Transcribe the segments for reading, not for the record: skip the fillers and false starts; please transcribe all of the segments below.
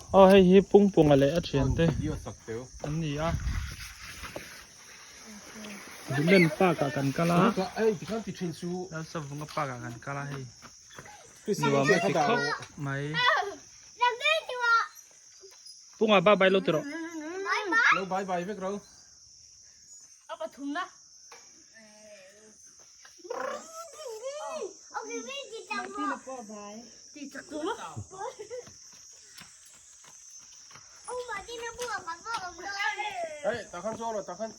Aw hei hi Pungpunga leh a thiante an ni a. Women park ah kan kal a. Lalsavunga park ah kan kal a hei. Nuam a ti khawp mai. Punga bye bye lo ti rawh. Lo bye bye vek ro. Hey, takhan chuang lo takhan.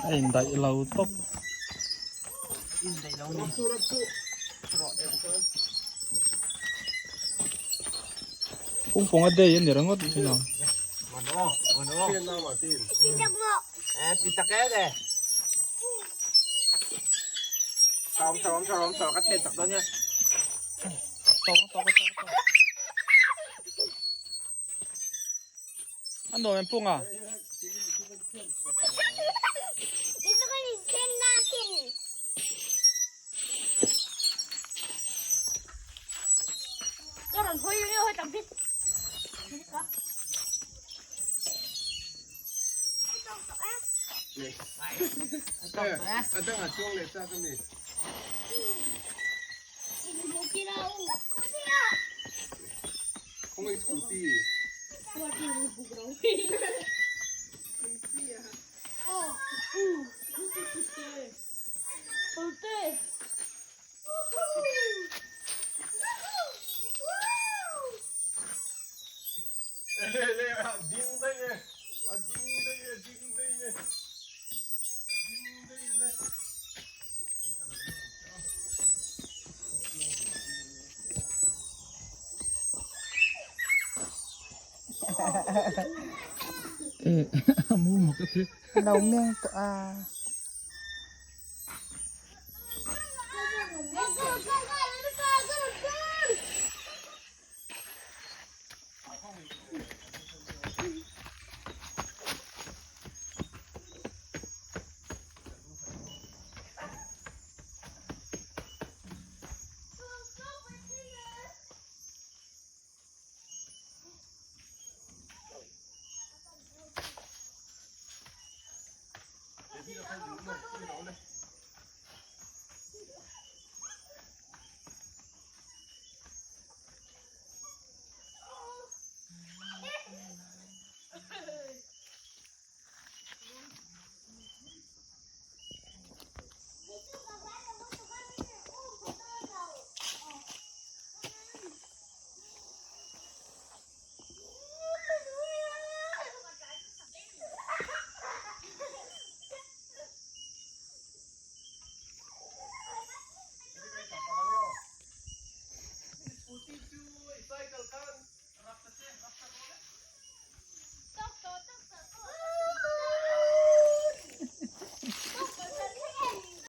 A indaih lo tawp. Pungpunga day a ni ringawt thin ang. A nuam em Punga? Lo meng tawh a.